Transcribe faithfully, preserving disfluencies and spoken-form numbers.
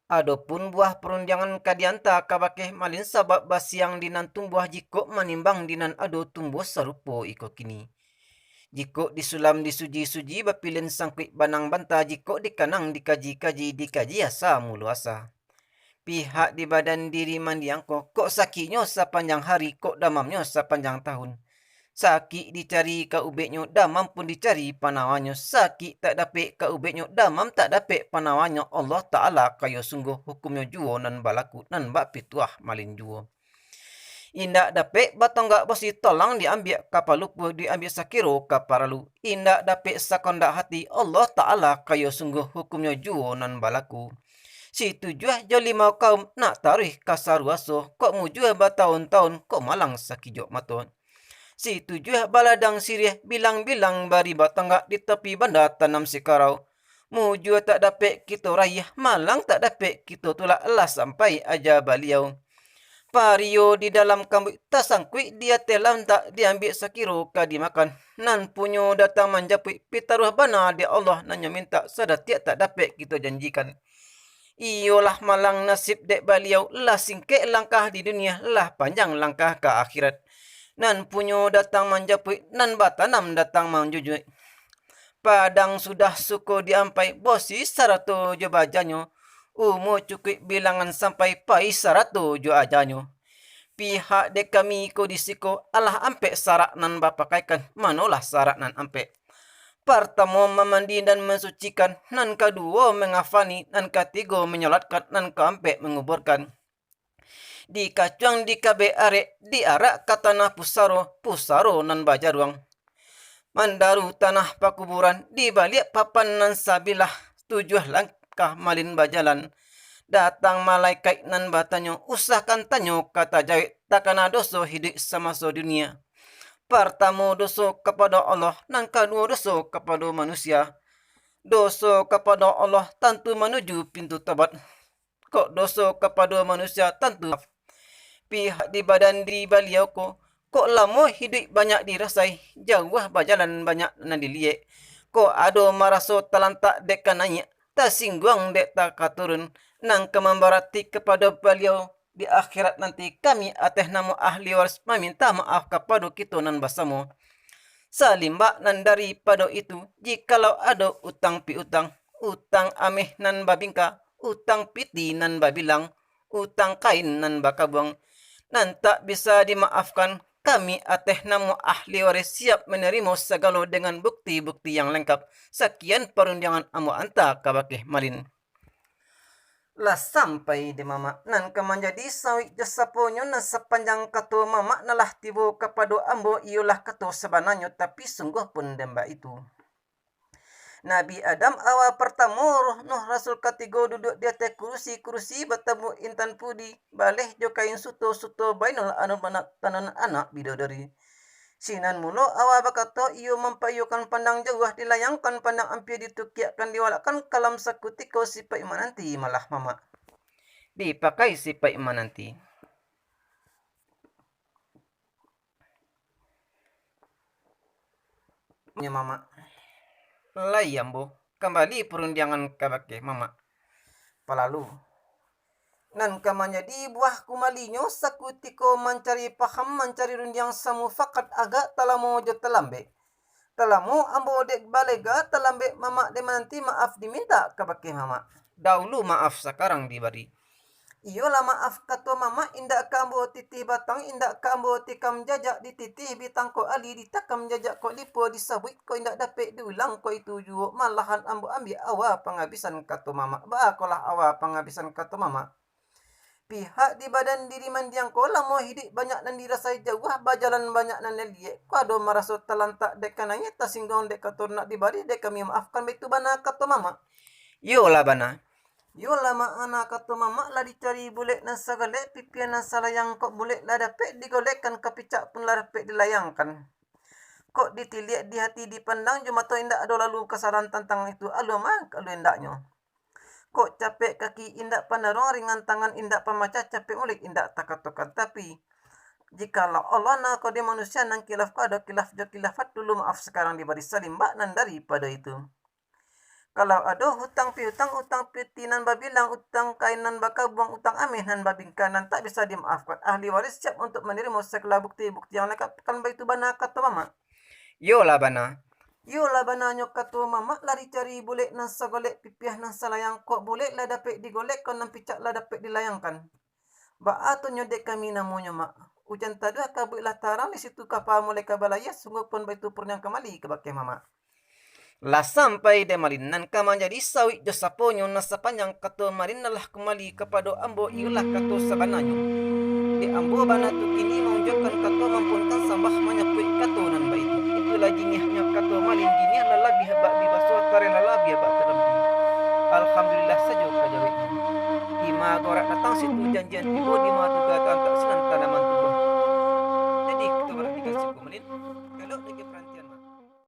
Adopun buah parundiangan ka dianta kabake malin, sabab basiang di nan tumbuah, jikok manimbang di nan ado tumbuah sarupo iko kini. Jikok disulam disuji-suji, bapilin sangkuik banang banta, jikok dikanang dikaji-kaji, dikaji asa mulo asa. Pihak di badan diri mandiang ko, kok sakiknyo sapanjang hari, kok damamnyo sapanjang tahun. Sakik dicari ka ubeknyo, damam pun dicari panawannyo. Sakik tak dapek ka ubeknyo, damam tak dapek panawannyo. Allah Ta'ala kayo sungguah, hukumnyo juo nan balaku, nan bak pituah malin juo. Indak dapek batonggak bosi, tolang diambiak ka palupuah, diambiak sakiro ka paralu. Indak dapek sakondak hati, Allah Ta'ala kayo sungguah, hukumnyo juo nan balaku. Si tujuah jo limau kaum, nak taruih ka saruaso, kok mujuah batahun-tahun, kok malang sakijok mato. Si tujuah baladang siriah, bilang-bilang bari batonggak, di topi banda tanam sikarau. Mujuah tak dapek kito raih, malang tak dapek kito tulak, lah sampai aja baliau. Pario di dalam kambuik, tasangkuik di ateh lantak, diambiak sakiro ka dimakan. Nan punyo datang manjapuik, pitaruah bana dek Allah nan nyo mintak, sadatiak tak dapek kito janjikan. Iyolah malang nasib dek baliau, lah singkek langkah di dunia, lah panjang langkah ka akhirat. Nan punyo datang manjapuik, nan batanam datang manjujuik. Padang sudah suko diampai, bosi sarato jo bajanyo. Umua cukuik bilangan sampai, pai sarato jo ajanyo. Pihak dek kami ko di siko, alah ampek sarak nan bapakaikan, manolah sarak nan ampek. Partamo mamandi dan mansucikan, nan kaduo mangafani, nan katigo manyolatkan, nan kaampek manguburkan. Dikacuang dikabek arek, diarak ka tanah pusaro, pusaro nan bajaruang. Mandaru tanah pakuburan, di baliak papan nan sabilah, tujuah langkah malin bajalan. Datang malaikaik nan batanyo, usahkan tanyo ka tajawek, takana doso hiduik samaso dunia. Partamo doso kapado Allah, nan kaduo doso kapado manusia. Doso kapado Allah tantu manuju pintu tobat. Kok doso kapado manusia tantu. Pihak di badan diri baliau ko, kok lamo hiduik banyak dirasai, jauah bajalan banyak nan diliek. Kok ado maraso talantak dek ka naiak, tasingguang dek ta-, ka turun, nan ka mambarati kapado baliau di akhirat nanti, kami ateh namo ahli waris maminta maaf kapado kito nan basamo. Salimbak nan daripado itu, jikalau ado utang piutang, utang ameh nan babingka, utang piti nan babilang, utang kain nan bakabuang, nan tak bisa dimaafkan, kami ateh namo ahli waris siap manarimo sagalo dengan bukti-bukti yang lengkap. Sakian parundiangan ambo anta kabake malin. Lah sampai di mamak, nan ka manjadi sauik jo saponyo, nan sapanjang kato mamak nan lah tibo kapado ambo, iyolah kato sabananyo, tapi sungguah pun den baitu. Nabi Adam awa partamo, Nuh Rasul katigo, duduak di ateh kurusi, kurusi batambuak intan pudi, baleh jo kain suto, suto bainul anun banak tanun anak bidodari. Sinan mulo awa bakato, iyo mampaiyokan pandang jauah, dilayangkan pandang ampia, ditukiakkan diwalakkan kalam, sakutiko sipaik mananti malah mamak. Dipakai sipaik mananti. Nyo mamak. Lai ambo, kambali parundiangan kabake mamak. Palalu. Nan ka manjadi buah kumalinyo, sakutiko mancari paham, mancari rundiang samufakat, agak talamo jo talambek. Talamo ambo dek balega, talambek mamak dek mananti, maaf dimintak kabake mamak. Daulu maaf, sakarang dibari. Iyolah maaf kato mamak, indak ka ambo titih batang, indak ka ambo tikam jajak, dititih bitang kok ali, ditakam jajak kok lipo, disabuik kok indak dapek diulang kok itu juo, malahan ambo ambiak awa pangabisan kato mamak. Baa kolah awa pangabisan kato mamak? Pihak di badan diri mandiang ko, lamo hiduik banyak nan dirasai, jauah bajalan banyak nan diliek. Kok ado maraso talantak dek ka naiak, tasingguang dek ka turun, nak dibari dek kami maafkan, baitu bana kato mamak. Iyolah bana. Iyolah mamak, kato mamak, lah dicari bulek nan sagalek, pipiah nan salayang, kok bulek lah dapek digolekkan, kapicak pun lah dapek dilayangkan. Kok ditiliak di hati dipandang, jo mato indak ado lalu kasadaran tantang itu, alua mah alua indaknyo. Kok capek kaki indak pandaruang, ringan tangan indak pamacah, capek mulik indak takatokan. Tapi, jikalau Allah nan ka di manusia, nan kilaf ko ado kilaf jo kilafat, dulu maaf sakarang dibari, salimbak nan daripado itu. Kalau ado hutang piutang, utang piti nan babilang, utang kain nan bakabuang, utang ameh nan babingka, nan tak bisa dimaafkan, ahli waris siap untuk manarimo sagala bukti-bukti yang lengkap, kan baitu bana kato mamak. Iyolah bana. Iyolah bananyo kato mamak, lah dicari bulek nan sagolek, pipiah nan salayang, kok bulek lah dapek digolek, kok nan picak lah dapek dilayangkan. Baa tu nyo dek kami namonyo, Mak? Ujan taduah kabuik lah tarang, di situ kapa mulai ka balayia, sungguahpun baitu purniang kamali ka bakeh mamak. Lah sampai dek Malin nan ka manjadi sawik jo saponyo, nan sapanjang kato Malin nan lah kumbali kapado ambo, iyolah kato sabananyo. Dek ambo bana tu kini maunjuakkan kato, mampuankan sambah, manyapuik kato nan baitu. Itulah jiniahnyo kato Malin, jiniah lah labiah bak dibaso, tareh lah labiah bak tarang. Alhamdulillah sajo ka jaweknyo. Ima gorak datang situ janjian tibo, dima tuga taantak sinan tanaman tubuah. Jadi, kito barantikan siko Malin. Kalau dek